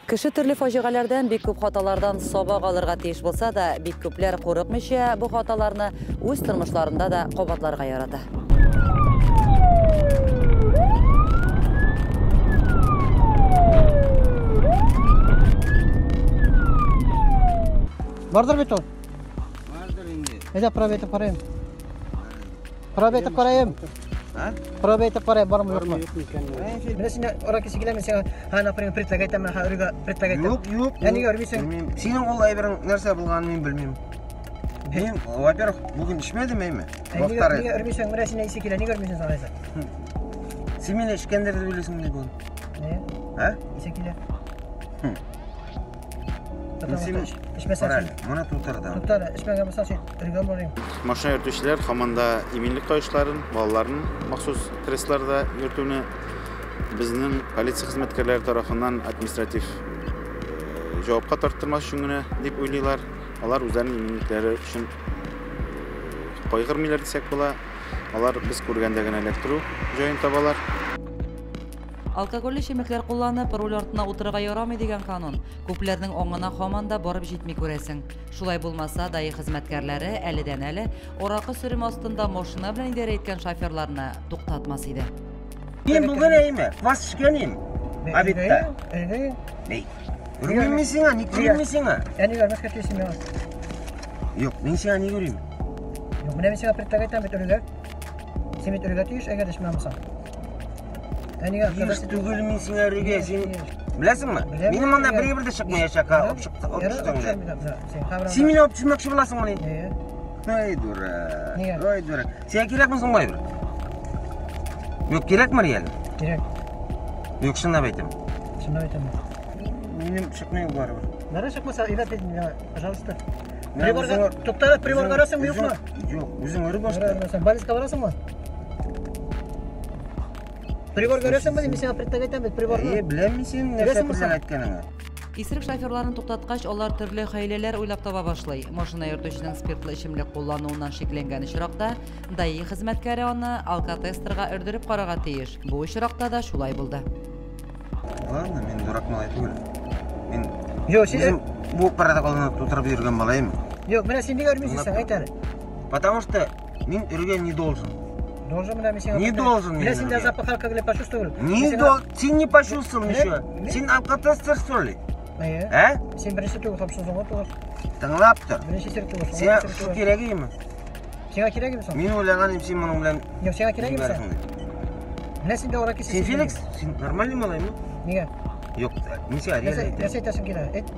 Кеше төрле фаҗигаләрдән, бик күп хаталардан сабак алырга тиеш булса да, бик күпләр курыкмыйча бу хаталарны үз тормышларында да кабатларга ярата. Бардыр бит ул. Бардыр инде. Әйдә, проба итеп карыйм. Проба итеп карыйм. А? Проба итеп карыйм, бармы юкмы? Юкмы? Менә син аракы килә, мин сиңа, ха, например, предлагать итәм, ха, өргә предлагать итәм. Юк, юк. Ә нигә өрмисең? Белмим. Синең ул әйберең нәрсә булганын мин белмим. Мин, во-первых, бүген эчмәдем әйме? Ә нигә Во-вторых, нигә өрмисең? Менә синә исе килә, нигә өрмисең соң алайса? син мине эчкәндер дип уйлыйсың ни бүген? Не? А? Исе килә. Хм. Потому Син- что эчмәсәң Кара син. әле, моны тутырдым. Тукта әле, эчмәгән булсаң син өргә барыйм. Машина йөртүчеләр һаман да иминлек каешларын, балаларын махсус кресларда йөртүне безнең полиция хезмәткәрләре тарафыннан административ җавапка тарттырмас өчен генә дип уйлыйлар. Алар үзләренең иминлекләре өчен кайгырмыйлар дисәк була. Алар без күргәндә генә эләктерү җаен табалар. Алкогольле эчемлекләр кулланып, руль артына утырырга ярамый дигән канун күпләрнең аңына һаман да барып җитми күрәсең. Шулай булмаса, ДАИ хезмәткәрләре әледән-әле аракы сөрем астында машина белән идарә иткән шоферларны туктатмас иде. Мин бүген әйме? Квас эчкән идем. Обедта. Өргә. Эй, өрмим мин сиңа, ник өрмим мин сиңа? Ә нигә өрмәскә тиешсең миңа? Юк, мин сиңа ник өрим? Юк, менә мин сиңа предлагать итәм бит өргә. Син бит өргә тиеш, әгәр эчмәгән булсаң. Ә нигә Тиеш түгел мин сиңа өргә, син беләсеңме? Беләм. Минем монда бер бер дә чыкмаячак, ха, алып чыктың да. Син мине алып төшмәкче буласыңмыни? Э, Ай, дурак. Нигә? Ай, дурак. Сиңа кирәкме соң бу әйбер? Юк, кирәкме реально? Кирәк. Юк, чынлап әйтәм. Чынлап әйтәм. Минем чыкмый ул барыбер. Нәрсә чыкмаса, әйбәт бит миңа, пожалуйста. Менә Приборга, үзең- тукта, әле, приборга барасыңмы, юкмы? Юк, үзең өреп башла. Барасың, больницага барасыңмы? Прибор көрәсеңме, мин сиңа предлагать итәм бит приборны. Е, беләм мин синең нәрсә Беләсеңме соң? предлагать иткәнеңне. Исерек шоферларын туктаткач, алар төрле хәйләләр уйлап таба башлый. Машина йөртүченең спиртлы эчемлек куллануыннан шикләнгән очракта, ДАИ хезмәткәре аны алкотестерга өрдереп карарга тиеш. Бу очракта да шулай булды. Ладно, мин дурак малай түгел. Мин Юк, син үзем бу протоколны тутырып йөргән малайым. Юк, менә син нигә өрмисең соң, әйт әле. Потому что мин өргә не должен. Должен менә мин сиңа. Не должен мин Менә син дә өргә. запах алкоголя почувствовал. Не должен. Син не почувствовал Э, ничего. э. Син алкотестер, что ли? Әйе. Ә? Син беренче түгел, һәм соңгы түгел. Тыңлап тор. Беренче сир түгел, Сиңа соңгы сир шу түгел. кирәк име? Сиңа кирәкме соң? Мин уйлаган идем, син моның белән Юк, сиңа кирәкме соң? җибәрәсең дип. Менә син дә аракы Син Феликс, син нормальный малаймы? Нигә? Юк, мин сиңа реально Нәрсә әйтәм. нәрсә әйтәсең килә? Әйт.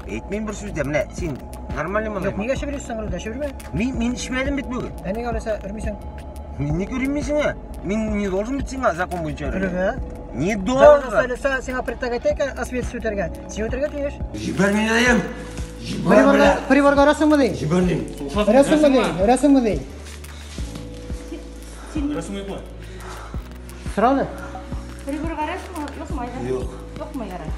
Әйтмим бер сүз дә, менә син нормальный Юк, малаймы? нигә эчеп йөрисең рульдә? Эчеп йөрмә. Мин эчмәдем бит бүген. Ә нигә алайса өрмисең? Мин ник өрим мин сиңа? Мин не должен бит сиңа закон буенча өрергә. Өрергә. Не должен. Должен. Сиңа предлагать итә освещение үтәргә. Син үтәргә тиеш. Җибәр мине дәем. Җибәр Приборга, мине. приборга өрәсеңме ди? Җибәр дим. Өрәсеңме ди? Өрәсеңме ди? Сора әле. Приборга барасыңмы, юкмы, Айдар? Юк. Юкмы, ярар.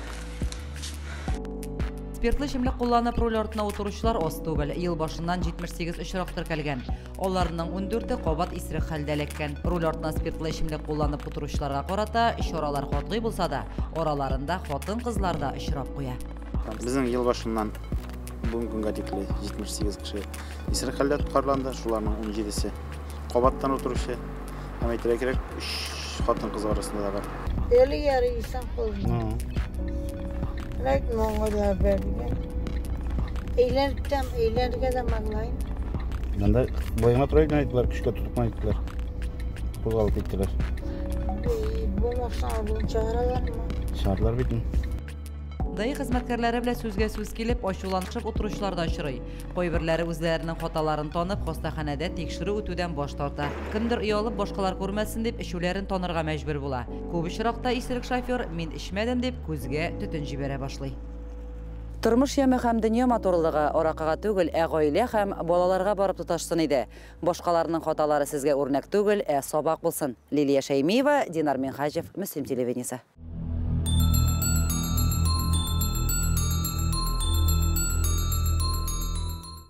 Спиртлы эчемлек кулланып руль артына утыручылар аз түгел. Ел башыннан 78 очрак теркәлгән. Аларның 14-е кабат исерек хәлдә эләккән. Руль артына спиртлы эчемлек кулланып утыручыларга карата чаралар катгый булса да, араларында хатын-кызлар да очрап куя. Безнең ел башыннан бүгенге көнгә тикле 78 кеше исерек хәлдә тоткарланды. Шуларның 17-се кабаттан утыручы. Һәм әйтергә кирәк, 3 хатын-кыз арасында да бар. Әле ярый исән калдым. Ләкин моңа бәргән. Әйләнеп китәм, әйләнергә дә маңлайым. Монда буена тора икән әйттеләр, көчкә тотып кына әйттеләр. Кузгалып киттеләр. Бу машина бүген чыгаралармы? Чыгардылар бит. ДАИ хезмәткәрләре белән сүзгә сүз килеп, ачуланышып утыручылар да очрый. Кайберләре үзләренең хаталарын танып, хастаханәдә тикшерү үтүдән баш тарта. Кемдер оялып, башкалар күрмәсен дип, эчүләрен танырга мәҗбүр була. Күп очракта исерек шофер «Мин эчмәдем» дип күзгә төтен җибәрә башлый. Тормыш яме һәм дөнья матурлыгы аракыга түгел, ә гаилә һәм балаларга барып тоташсын иде. Башкаларның хаталары сезгә үрнәк түгел, ә сабак булсын. Лилия Шәймиева, Динар Минһаҗев, Мөслим телевидениесе.